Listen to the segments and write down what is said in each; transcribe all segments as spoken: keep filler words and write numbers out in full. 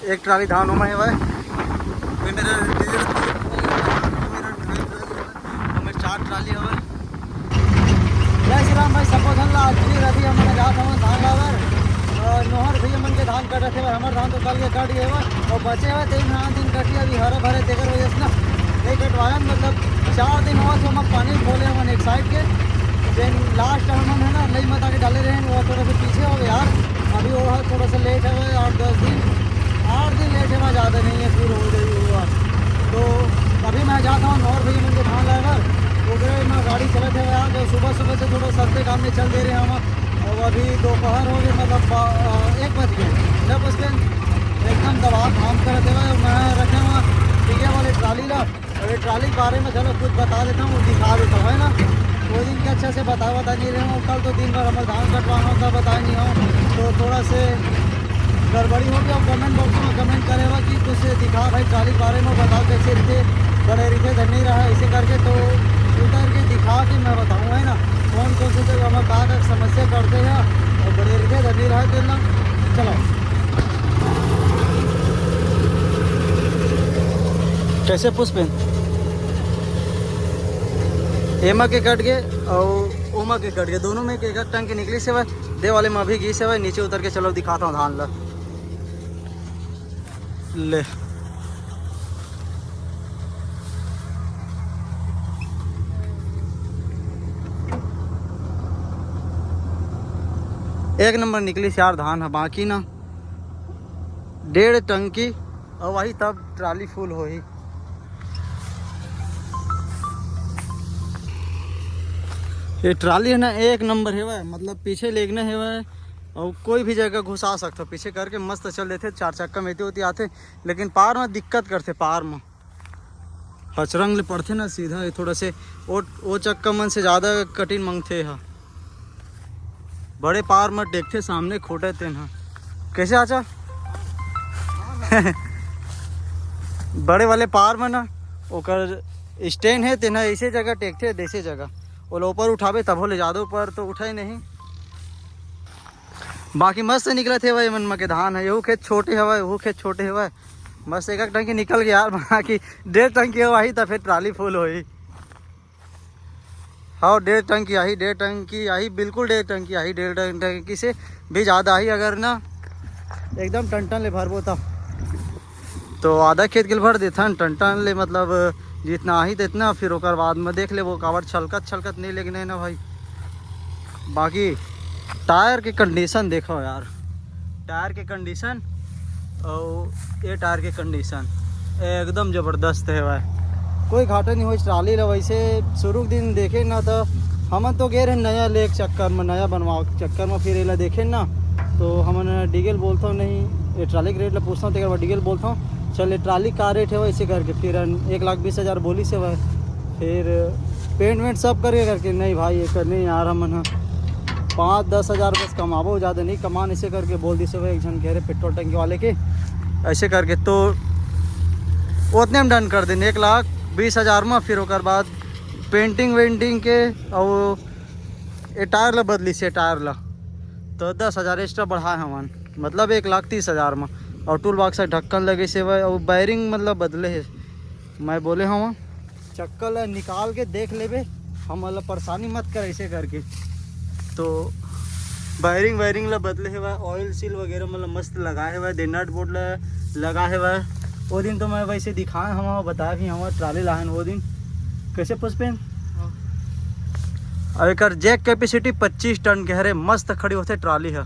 एक ट्राली धान ओमा हेवय। ये मेरा डीजल, मेरा ट्राली, मेरा चार ट्राली हवय। जय श्री राम भाई, सबो झन ला आज फिर अभी हमन जात हवन धान लावर। अ, नोहर भैया मन के धान कटत हेवय, हमर धान तो कल के कट गए हेवय, अउ बचे हेवय तेन धान दिन कटी अभी हरा भरे तेकर वजह से ना नहीं कटवायन। मतलब चार दिन होवत हे, ओमा पानी खोले हमन एक साइड के, जेन लास्ट हमन है ना लई मता के डाले रहे, वो थोड़ा सा पीछे हो गया यार। अभी वो है थोड़ा सा लेट है, आठ दस दिन, आठ दिन लेट है, ज़्यादा नहीं है, फिर हो जाई हुआ। तो अभी मैं जाता हूँ नौर भैया मन के धान लाए बर, ओकरे में गाड़ी चलत है यार। जो सुबह सुबह से थोड़ा सस्ते काम में चल दे रहे हैं हम। अब अभी दोपहर हो गए, मतलब बा-, एक बज गए, जब उसके एकदम दबा काम करते हुए मैं रखे हुआ ठीक है वाले ट्राली ला। अरे ट्राली के बारे में चलो कुछ बता देता हूँ, दिखा देता हूँ, है ना। वो दिन के अच्छा से बता बता नहीं रहे हूँ, कल तो दिन भर हमारे धान कटवाना होता, बताए नहीं हूँ, तो थोड़ा से गड़बड़ी हो गया। कमेंट बॉक्स में कमेंट करेगा कि कुछ दिखा भाई ट्राली के बारे में, बताओ कैसे रीते बड़े रीते धर नहीं रहा है, ऐसे करके तो उतर के दिखा के मैं बताऊँ, है ना, कौन कौन से जगह हमारे कहाँ तक समस्या करते हैं और बड़े रीते धर नहीं रहा है, तो ना चलो। कैसे पुष्पेन? एमा के कट गए और ओमा के कट गए, दोनों में के एक टंकी निकली से भाई, दे वाले में अभी गई से भाई। नीचे उतर के चलो दिखाता हूँ धान ला। ले, एक नंबर निकली से यार धान है, बाकी ना डेढ़ टंकी और वही तब ट्राली फुल होही। ये ट्राली है ना, एक नंबर हेवय, मतलब पीछे लेगना हेवय और कोई भी जगह घुसा सकते हो, पीछे करके मस्त चल देते। चार चक्का में एती ओती आते, लेकिन पार में दिक्कत करते, पार में हचरंग ले पड़थे ना सीधा, ये थोड़ा से ओ, ओ चक्का मन से ज़्यादा कठिन मंगथे हा। बड़े पार में टेकथे सामने खोटे तेन हा। कैसे आचा? बड़े वाले पार में ना ओकर स्टैंड है, तेन हा ऐसे जगह टेकथे, देसे जगह ओला ऊपर उठाबे तभो ले जादो, ऊपर तो उठे नहीं। बाकी मस्त निकलत हे भाई, मन म के धान है, यहू खेत छोटे हवय, वहू खेत छोटे हवय, मस्त एक एक टंकी निकल गया यार, बाकी डेढ़ टंकी हो आही त फिर ट्राली फुल होही। हाँ, डेढ़ टंकी आही, डेढ़ टंकी आही, बिल्कुल डेढ़ टंकी आही, डेढ़ टंकी से भी ज़्यादा आही अगर ना एकदम टन टन ले भरबो त। तो आधा खेत के भर देथन टन टन ले, मतलब जितना आही तितना, फिर ओकर बाद में देख लेबो, काबर छलकत छलकत नहीं लेगने ना भाई। बाकी टायर के कंडीशन देखो यार, टायर के कंडीशन और ये टायर के कंडीशन एकदम जबरदस्त है भाई। कोई घाटा नहीं हो ट्राली ला। वैसे शुरू के दिन देखे ना तो हमन तो गए रहे नया लेक चक्कर में, नया बनवाओ चक्कर में, फिर एला देखे ना तो हमन डीगल बोलता नहीं, ये ट्राली के रेट ला पूछता हूँ, तेकर बाद डीगल बोलता हूँ, चल ये ट्राली का रेट है वैसे करके, फिर एक लाख बीस हज़ार बोली से भाई। फिर पेंट वेंट सब करके करके, नहीं भाई ये कर नहीं यार, हमन ह पाँच दस हज़ार बस कमाबो, ज़्यादा नहीं कमान, ऐसे करके बोल दिस भाई एक झन कह रहे पेट्रोल टंकी वाले के, ऐसे करके तो उतने में डन कर देन एक लाख बीस हज़ार में। फिर ओकर बाद पेंटिंग वेंटिंग के और ये टायर ला बदली से टायर ला तो दस हज़ार एक्स्ट्रा बढ़ाए हमन, मतलब एक लाख तीस हज़ार में। और टूल बॉक्स का ढक्कन लगे से भाई, और बैरिंग मतलब बदले है, मैं बोले हवा चक्कर ला निकाल के देख लेबे, हमन ला परेशानी मत कर ऐसे करके। तो बैरिंग वायरिंग ला बदले हेवय, ऑयल सील वगैरह मतलब मस्त लगाए हेवय, दे नट बोल्ट ला लगा हेवय। वो दिन तो मैं वैसे दिखाए हवा, बताए भी हवा ट्राली लाहन वो दिन। कैसे पुष्पेन? अब एकर जैक कैपेसिटी पच्चीस टन के हरे, मस्त खड़ी होथे ट्राली ह।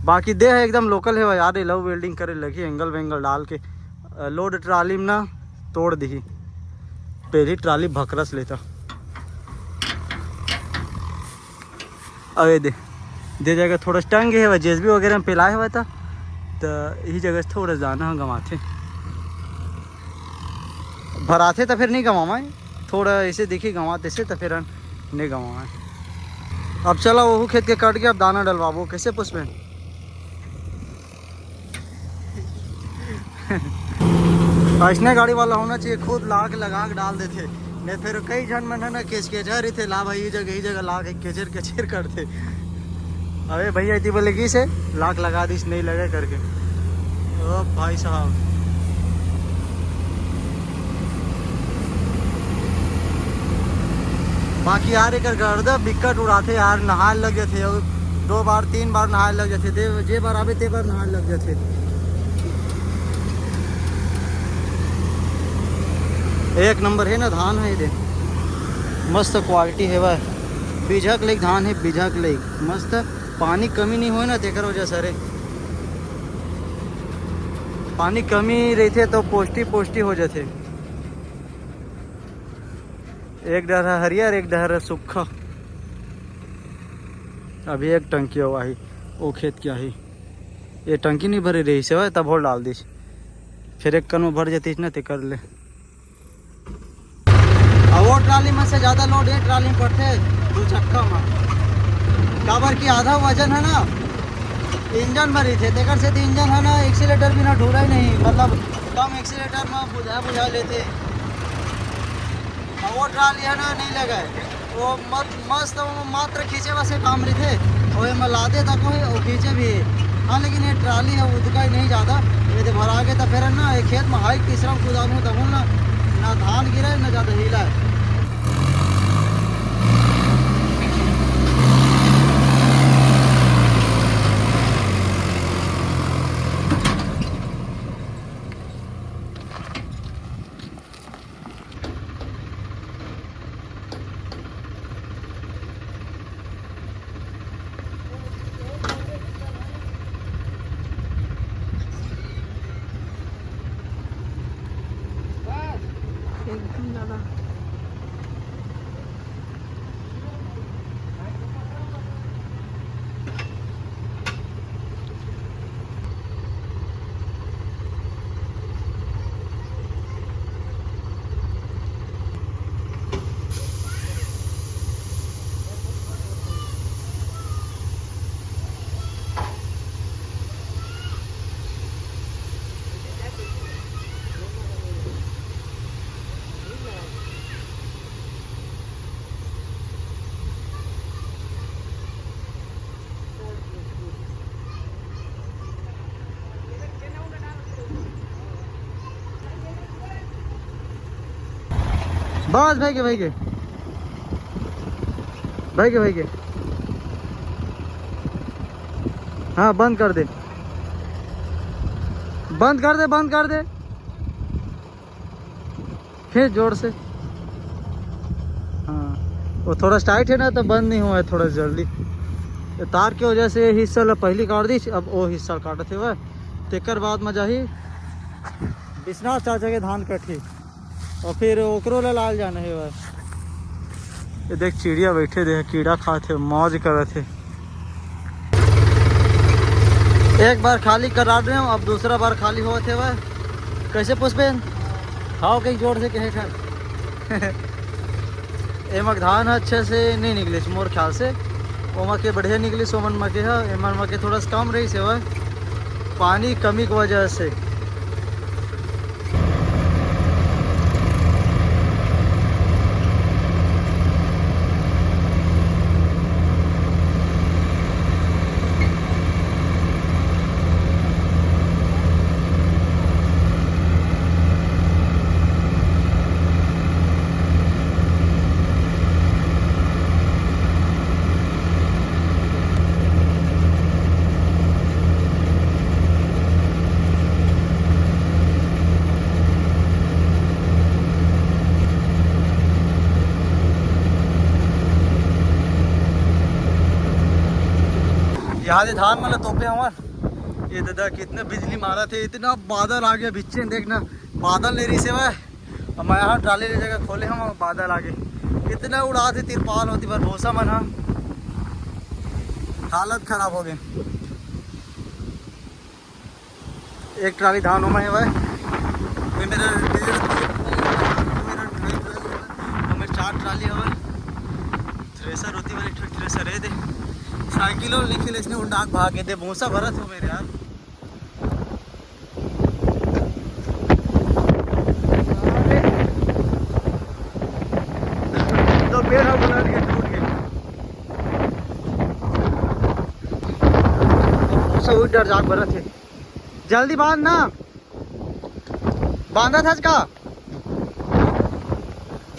बाकी दे है एकदम लोकल हेवय यार, लव वेल्डिंग करे लगी एंगल वेंगल डाल के। अ, लोड ट्राली में ना तोड़ दिही। पहली ट्राली भकरस लेता। अबे दे, दे जगह थोड़ा टंग गए हेवय, जेसीबी वगैरह में पेलाए हेवय त, त यही जगह से थोड़ा जाना हम गंवाथे। भराथे त फिर नहीं गंवावे, थोड़ा ऐसे देखी गंवाथे से त फिर नहीं गंवावे। अब चला वहू खेत के कट के अब दाना डलवाबो। कैसे पुष्पेन? ऐसने गाड़ी वाला होना चाहिए, खुद लाग लगा के डाल देथे। नहीं फिर कई झन मन है ना केच केच रहिथे, ला भाई ये जगह, ये जगह लाग केचर केचर करथे। अबे भैया इतनी बोले की से लाग लगा दिस, नहीं लगे करके। ओ भाई साहब, बाकी यार एकर गर्दा बिकट उड़ाथे यार, नहाए लग जाथे। अउ दो बार तीन बार नहाए लग जाथे, दे जे बार आवे ते बार नहाए लग जाथे। एक नंबर हे ना धान हे दे, मस्त क्वालिटी हे भाई। बीजक लेक धान हे, बीजक लेक मस्त। पानी कमी नहीं होए ना, तेकर वजह से रे। पानी कमी रहिथे तो पोस्टी पोस्टी हो जाथे। एक डहर हरियर, एक डहर सूखा। अभी एक टंकी अउ आही, ओ खेत के आही। ये टंकी नहीं भरे रहिस हे, तब होल डाल दिस। फिर एक कन में भर जातिस ना, तेकर ले। अब वो ट्राली में से ज्यादा लोड ये ट्राली में पड़थे, दू चक्का में। काबर कि आधा वजन हे ना, इंजन भरी थे, तेकर से तो इंजन हे ना, एक्सीलेटर भी ना ढूरा ही नहीं, मतलब कम एक्सीलेटर में बुझा बुझा लेथे। अब वो ट्राली हे ना, नहीं लगा हे। वो मत, मस्त, वो मात्र खींचे बस ये काम रहिथे। और ये में लादे तक वो, वो खींचे भी। हाँ, लेकिन ये ट्राली हे, उतका ही नहीं ज्यादा। ये दे भरा के तो फिर ना, ये खेत में हाई तीसरा कुदाल हूँ तब ना, ना धान गिरे, ना ज्यादा हिला। एकदम ज्यादा। बस भाई के, भाई के, भाई के, भाई के। हाँ, बंद कर दे, बंद कर दे, बंद कर दे। खींच जोर से। हाँ, वो थोड़ा टाइट हे ना, तो बंद नहीं हुआ हे थोड़ा जल्दी। ये तार के वजह से ये हिस्सा ला पहली काट दी, अब वो हिस्सा काटत हे वह। तेकर बाद में जाही विश्वनाथ चाचा के धान कटही, और फिर ओकरो ला लाल जाना हे वह। ये देख, चिड़िया बैठे दे, कीड़ा खात हे, मौज करत हे। एक बार खाली करा रहे हो, अब दूसरा बार खाली होत हे वह। कैसे पुष्पेन? खाओ कहीं जोर से कहे कर। एमा के धान ह अच्छे से नहीं निकलिस मोर ख्याल से। ओमा के बढ़िया निकलिस, ओमन म के ह, एमन म के थोड़ा सा कम रहिस हे वह, पानी कमी के वजह से। यहाँ दे धान मन ल तोपे हवन। ये दादा कितना बिजली मारत हे, इतना बादल आ गया बिच्चे, देख ना, बादल नहीं रहिस हे वह। अब मैं यहाँ ट्राली ले जगह खोले हंव, बादल आगे इतना उड़ात हे तिरपाल होती भर भूसा मन ह, हालत खराब हो गए। एक ट्राली धान ओमा हे भाई, ये मेरा डेढ़, मेरा ढाई ट्राली हे, और मेरे चार ट्राली हे भाई। थ्रेसर होती वाली ट्रक, थ्रेसर हे दे, साइकिल और लिखे ले इसने उल्टा आग भाग के दे, भूसा भरत हो मेरे यार। तो पेड़ ह बना के टूट गया। सब उधर जाग बरत हे। जल्दी बांध ना, बांधा था का?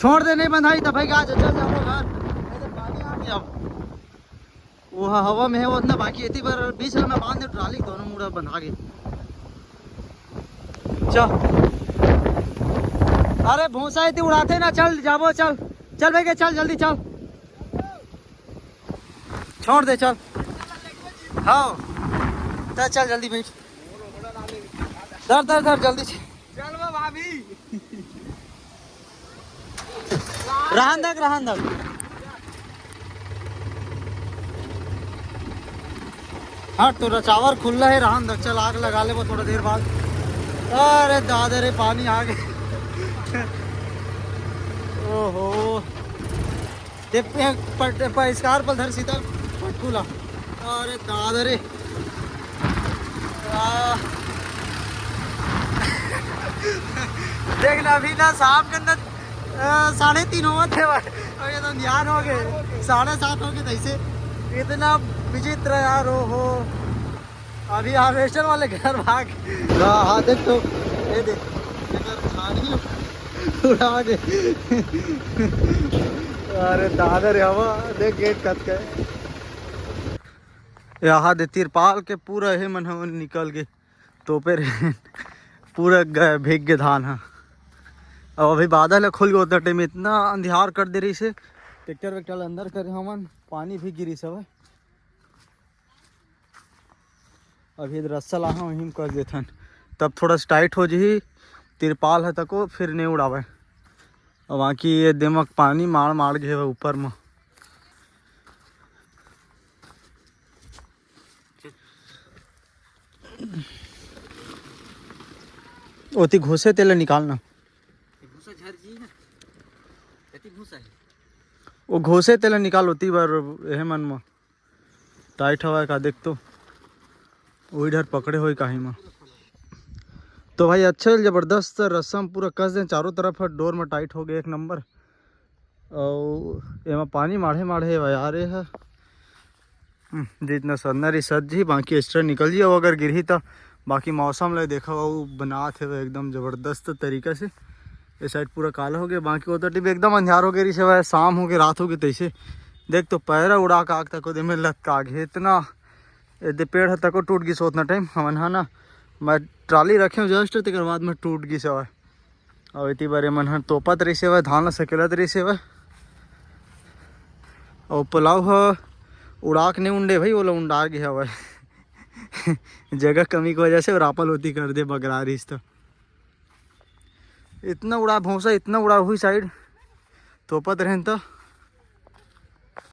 छोड़ दे, नहीं बंधाई तो भाई आज चल जाओ घर। वो ह-, हवा में है वो उतना बाकी एती, पर बीच में बांध दे ट्राली, दोनों मुड़ा बंधा के। चल, अरे भूसा एती उड़ाते ना, चल जाबो, चल, चल भाई के चल, जल्दी चल, छोड़ दे, चल। हाँ, चल चल जल्दी बैठ, धर धर धर जल्दी से। चल वो भाभी। रहन दक, रहन दक। हाँ, तोरा चावर खुल्ला है, रहन दक। चल, आग लगा ले वो थोड़ा देर बाद। अरे दादा रे, पानी आ गए। ओहो, ते पे-, पट-, प-, स्कार पर धर सीता, पटकूला। अरे दादा रे। आ। देख ना, अभी ना शाम के अंदर, अ, साढ़े तीन होवत हे भाई। अभी तो ध्यान हो गए, साढ़े सात हो गए। तैसे इतना विचित्र यार, ओहो। अभी हार्वेस्टर वाले घर भाग। हाँ, हाँ, देख तो, ये देख, इधर छानी उड़ा के। अरे दादा रे, हवा देख, गेट कत के। यहाँ दे तिरपाल के पूरा हे मन ह निकल गे, तोपे रहे। पूरा ग-, भीग गे धान ह। अब अभी बादल ह खुल गे, उतना टाइम इतना अंधियार कर दे रही से, ट्रैक्टर वैक्टर अंदर करे हमन, पानी भी गिरी सब। अभी रस्सा लाहा वहीं कर देथन, तब थोड़ा सा टाइट हो जही तिरपाल ह तको, फिर नहीं उड़ावे। अब बाकी ये दिमक पानी मार मार गे हवय ऊपर म। ओती घुसे तेला निकालना। भूसा झर जी ना, कति भूसा है। वो घुसे तेला निकाल ओती बर, एहे मन म टाइट हवय का देख तो, वही डर पकड़े होई काही म। तो भाई अच्छे जबरदस्त रस्सा म पूरा कस देन, चारों तरफ डोर म टाइट हो गए एक नंबर। अउ एमा पानी माढ़े माढ़े हवय यार, ये ह। हम्म, जितना सरना रही सज जी, बाकी एक्स्ट्रा निकल जी। अउ अगर गिरही त बाकी मौसम ल देखो, अउ बनात हे एकदम जबरदस्त तरीका से। ये साइड पूरा काला हो गया, बाकी वो तो टिप एकदम अंधियार हो गया रही से, शाम हो गया, रात हो गई, तैसे देख तो पैरा उड़ा के आग तक ओदे में लटका गे। इतना एदे पेड़ ह तको टूट गिस ओतना टाइम। हमन ह ना, मैं ट्राली रखे हूँ जस्ट, तेकर बाद में टूट गिस हवय। अउ इति बर एमन ह तोपत रहिस हवय, धान ल सकेलत रहिस हवय। अउ पलाव ह उड़ा के नइ उंडे भाई, ओला उंडा गे हवय। जगह कमी के वजह से रापल ओती कर दे, बगरा रहिस त। इतना उड़ा भौंसा, इतना उड़ा हुई साइड तोपत रहेन त।